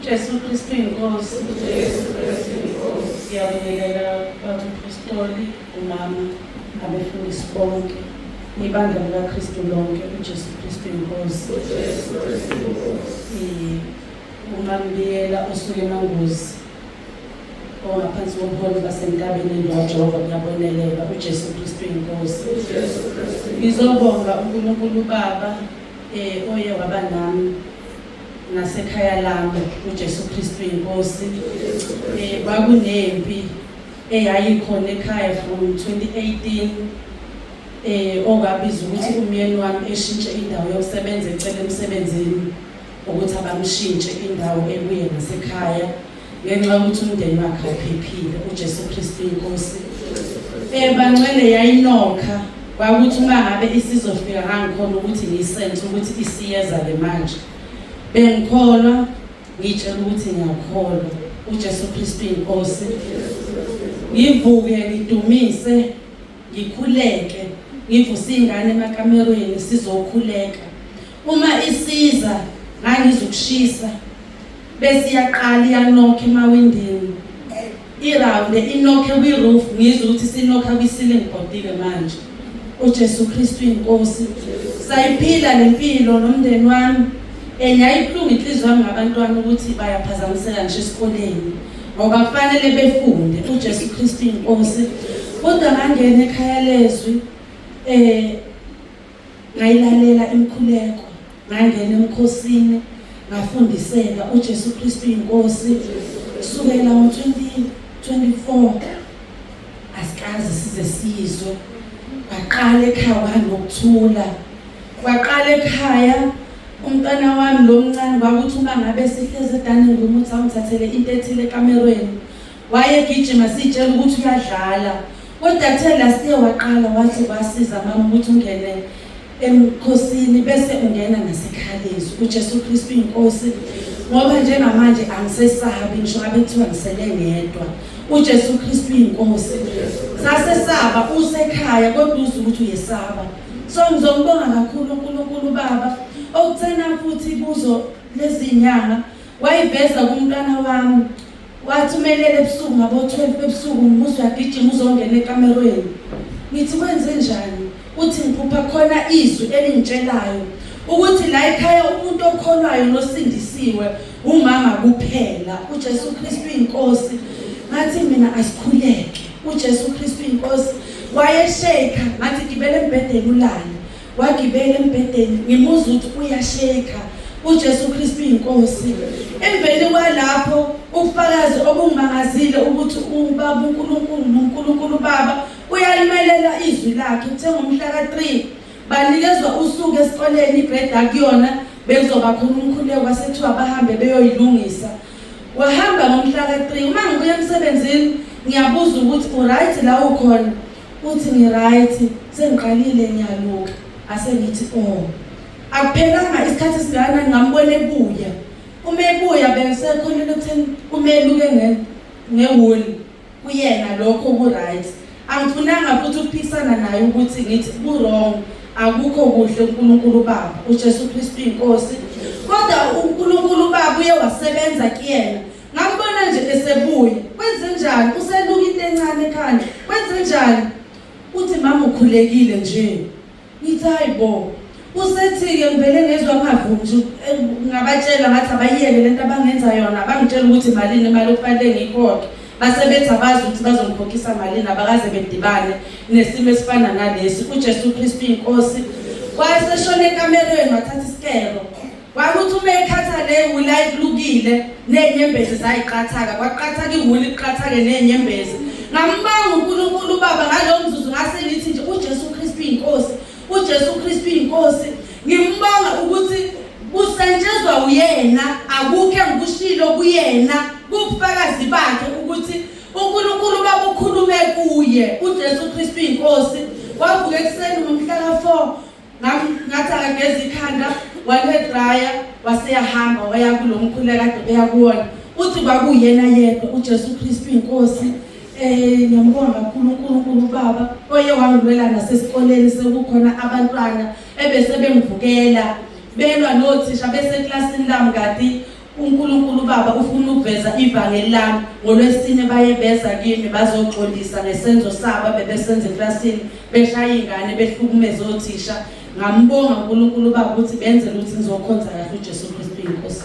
Jesu Kristu inkosi. Jesu Kristu inkosi. Siyabingelela baba Mpostoli, umama, abefundisi bonke, ibandla likaKristu lonke, uJesu Kristu inkosi. Jesu Kristu inkosi. UMambiyela osuke eManguzi ongaphansi kobuholi basentabeni eNdwajova kuyabonelela uJesu Kristu inkosi. Jesu Kristu. Ngizobonga uNkulunkulu Baba oye waba nami nasekhaya lami uJesu Kristu inkosi. Kwakunempi eyayikhona ekhaya from 2018 okwabiza ukuthi umyeni wami eshintshe indawo yokusebenza, ecela emsebenzini ukuthi abamshintshe indawo ebuye ngasekhaya ngenxa yokuthi umndeni wakhe awuphephile. uJesu Kristu inkosi. Bangcwele, yayinokha kwakuthi uma ngabe isizofika ngangikhona ukuthi ngiyisense ukuthi isiyeza ke manje. Bengikholwa, ngitshela ukuthi ngiyakholwa uJesu Kristu inkosi. Ngivuke ngidumise, ngikhuleke, ngivuse ingane emakamerweni sizokhuleka. Uma isiza ngangizokushisa bese iyaqala iyanokha emawindini, irawunde inokhe kwi-roof, ngizwe ukuthi sinokha kwi-ceiling board-ke manje. uJesu Kristu inkosi. Sayiphila lempilo nomndeni wami and yayibuhlungu inhliziyo yami ngabantwana ukuthi bayaphazamiseka ngisho esikoleni ngoba kufanele befunde. uJesu Kristu inkosi. Kodwa ngangena ekhaya lezwi, ngayilalela imikhuleko, ngangena emkhosini, ngafundiseka. uJesu Kristu inkosi. Kusukela ngo-2024 asikaze size sizwe. Kwaqala ekhaya kwanokuthula, kwaqala ekhaya umntwana wami lo mncane kwakuthi uma ngabe sihlezi e-dining room uthi awungithathele into ethile ekamerweni, wayegijima siyitshela ukuthi uyadlala. Kodwa kuthe last year waqala wathi kwasiza mama ukuthi ungene emkhosini bese ungena nasekhalezi. uJesu Kristu inkosi. Ngoba njengamanje angisesabi ngisho ngabe kuthiwa ngisele ngedwa. uJesu Kristu inkosi. Sasesaba usekhaya kodwa uzwe ukuthi uyesaba. So ngizombonga kakhulu uNkulunkulu Baba okuthena futhi kuzo lezi nyanga wayiveza kumntwana wami, wathi umelele ebusuku ngabo 12 ebusuku ngimuzwa uyagijima uzongena ekamerweni. Ngithi kwenze njani? Uthi ngiphupha khona izwi elingitshelayo ukuthi la ekhaya umuntu okholwayo nosindisiwe umama kuphela. uJesu Kristu inkosi. Ngathi mina asikhuleke. uJesu Kristu inkosi. Wayesheka, ngathi gibela embhedeni ulale. Wagibela embhedeni, ngimuzwa ukuthi uyasheka. uJesu Kristu inkosi. Emveni kwalapho ubufakazi obungimangazile ukuthi ubaba uNkulunkulu noNkulunkulu Baba uyalimelela izwi lakhe. Kuthe ngomhla ka-3 banikezwa usuku esikoleni igrade akuyona bekuzoba khona umkhuleko, kwasekuthiwa bahambe beyoyilungisa. Wahamba ngomhla ka-3. Uma ngibuya emsebenzini ngiyabuza ukuthi uright la ukhona, uthi ngi-right, sengiqalile ngiyaluka. Ase ngithi oh, akuphelanga isikhathi esingakanani ngambona ebuya. Uma ebuya bengisekholelwa ekutheni umeluke ngewuli kuyena lokho ku-right. Angifunanga futhi ukuphikisana naye ukuthi ngithi ku-wrong, akukho kuhle uNkulunkulu Baba. uJesu Kristu inkosi. Kodwa uNkulunkulu Baba uye wasebenza kuyena. Ngambona nje esebuya. Kwenze njani? Useluka into encane ekhanda. Kwenze njani? Uthi mama ukhulekile nje. Ngithi hayibo. Usethi-ke ngivele ngezwa ngingavumi nje, ngabatshela ngathi abayiyeke lento abangenza yona, bangitshela ukuthi malini imali okufanele ngiyikhokhe. Base bethi abazi ukuthi bazongikhokhisa malini, abakaze bedibane nesimo esifana nalesi. uJesu Kristu inkosi. Wayeseshona ekamerweni wathatha isikelo. Kwakuthi uma ekhatha le wuli ayikulukile ney'nyembezi zayiqathaka, kwaqathaka iwuli kuqathake ney'nyembezi. Ngambanga uNkulunkulu Baba ngalowo mzuzu, ngase ngithi nje uJesu Kristu inkosi, uJesu Kristu inkosi. Ngimbonga ukuthi kusetshenzwa uyena, akukho engikushilo kuyena, kubufakazi bakhe ukuthi uNkulunkulu Baba ukhulume kuye. uJesu Kristu inkosi. Wavuka ekuseni ngomhla ka-4, ngathi akageza ikhanda, wale-dryer, waseyahamba waya kulo mkhuleko kade beya kuwona. Uthi kwakuyena yedwa. uJesu Kristu inkosi. Ngiyambonga kakhulu uNkulunkulu Baba oye wangilwela nasesikoleni sekukhona abantwana ebese bengivukela belwa nothisha beseklasini lami, kanti uNkulunkulu Baba ufuna ukuveza ivangeli lami. Ngolwesine baye beza kimi bazoxolisa ngesenzo sabo abebesenza eklasini, beshaya ingane, behlukumeza othisha. Ngambonga uNkulunkulu Baba ukuthi benzele ukuthi ngizokhonza kahle uJesu Kristu inkosi.